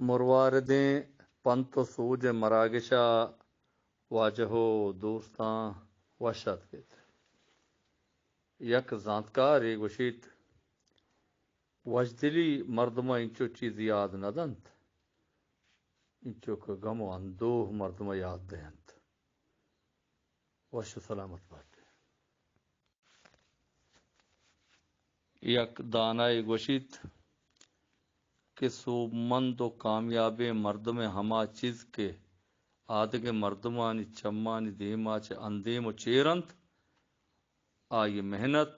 مرواردیں پنت و سوج ءِ مراگش ءَ واجہ و دوستاں وش اتک ات۔ یک زانتکارے گوشیت، وشدلی مردم ءَ انچو چیز یاد نہ دنت، انچو کہ گم و اندوہ مردم ءَ یاد دینت۔ وش و سلامت بات۔ یک دانائے گوشیت کہ سوبمند و کامیابیں مردم ءِ ہما چیز کہ آدگہ مردمانی چمانی دیما چہ اندیم و چیر انت، آئی ءِ محنت،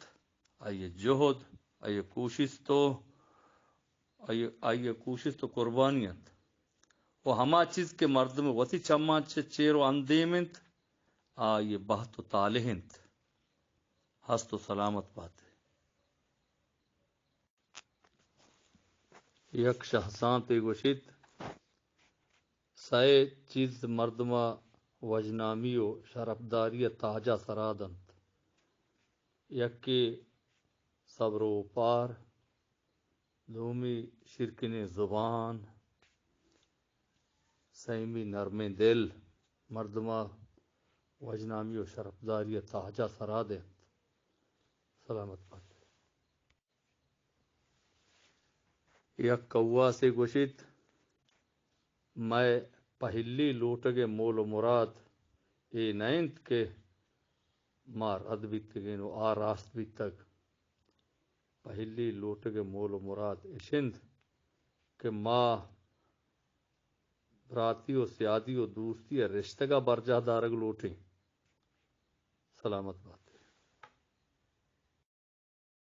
آئی ءِ جہد، آئی ءِ کوشست و آئی، آئی ءِ کوشست و قربانی انت۔ و ہما چیز کہ مردم وتی چماں چہ چیر و اندیم انت، آئی ءِ بہت و طالح انت۔ ہست و سلامت بات۔ یک شہسانتے گوشیت، سئے چیز مردم ءَ وژنامی و شرپداری ءِ تاج ءَ سرا دنت۔ یکے صبر و اوپار، دومی شیرکنیں زبان، سیمی نرمیں دل، مردم ءَ وژنامی و شرپداری ءِ تاج ءَ سرا دینت۔ سلامت بات۔ یک کواسے گوشیت، مئے پہلی لوٹگ ءِ مول و مراد اے نہ انت کہ ما رد بیتگیں و آ راست بیتگ۔ پہلی لوٹگ ءِ مول و مراد اش انت کہ ما براتی و سیادی و دوستی ءِ رشتگ ءَ برجاہ دارگ لوٹیں۔ سلامت بات۔